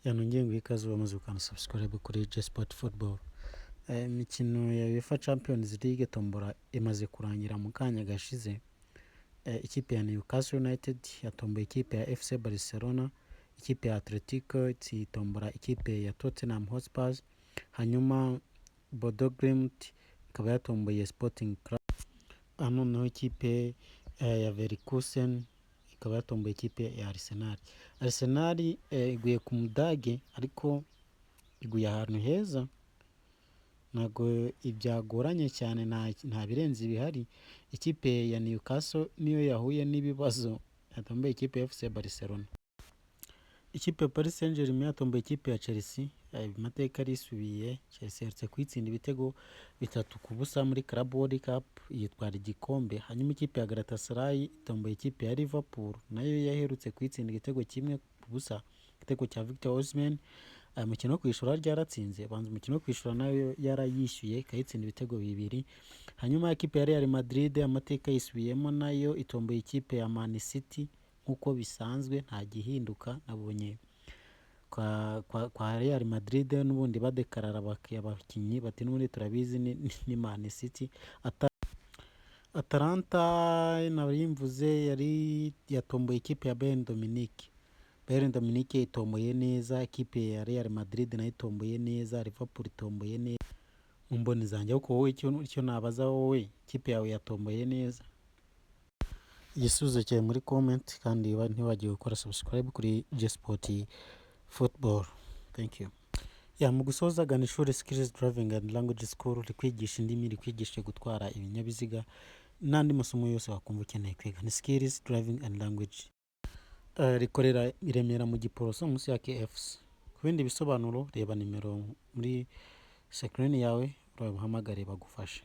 Nongeye nguhe ikaze wamaze gukanda subscribe kuri J-Sport Football. Imikino ya UEFA Champions League, tombora imaze kurangira mu kanya gashize. Ikipe ya Newcastle United yatomboye ikipe ya FC Barcelona, ikipe ya Atletico itombora ikipe ya Tottenham Hotspur, hanyuma Bodo Glimt ikaba yatomboye Sporting Club. Noneho ikipe ya Leverkusen ikaba yatomboye ikipe ya Arsenal. Arsenal iguye ku Mudage, ariko iguye ahantu heza, ntabwo byagoranye cyane, nta birenze bihari. Ikipe ya Newcastle niyo yahuye n'ibibazo, yatomboye ikipe ya FC Barcelona. Ikipe ya Paris Saint Germain yatomboye ikipe ya Chelsea. Amateka arisubiye, Chelsea iherutse kuyitsinda ibitego 3-0 muri Club World Cup, yitwara igikombe. Hanyuma ikipe ya Galatasaray itomboye ikipe ya Liverpool, nayo yaherutse kuyitsinda igitego 1-0, igitego cya Victor Osimhen. Umukino wo kwishyura ryaratsinze, banza umukino wo kwishyura nayo yarayishyuye, ikayitsinda ibitego 2. Hanyuma ikipe ya Real Madrid, amateka yisubiyemo, nayo itomboye ikipe ya Man City nk'uko bisanzwe, nta gihinduka. Nabonye kwa Real Madrid n'ubundi badekarara abakinnyi bati: "N'ubundi turabizi ni Man City." Atalanta nari mvuze yari yatomboye ikipe ya Bayern Munich. Bayern Munich itomboye neza, ikipe ya Real Madrid nayo itomboye neza, Liverpool itomboye neza mu mboni zanjye. Ariko wowe icyo nabaza wowe, ikipe yawe yatomboye neza? Igisubizo cyawe muri comment, kandi ntiwibagirwe gukora subscribe kuri J-Sport Football. Thank you. Ya, mu gusoza, gana ishuri Skills Driving and Language School, rikwigisha indimi, rikwigisha gutwara ibinyabiziga n'andi masomo yose wakumva ukeneye kwiga. Ni Skills Driving and Language, rikorera i Remera mu Giporoso, munsi ya KFC. Ku bindi bisobanuro, reba nimero muri screen yawe, urabahamagare bagufashe.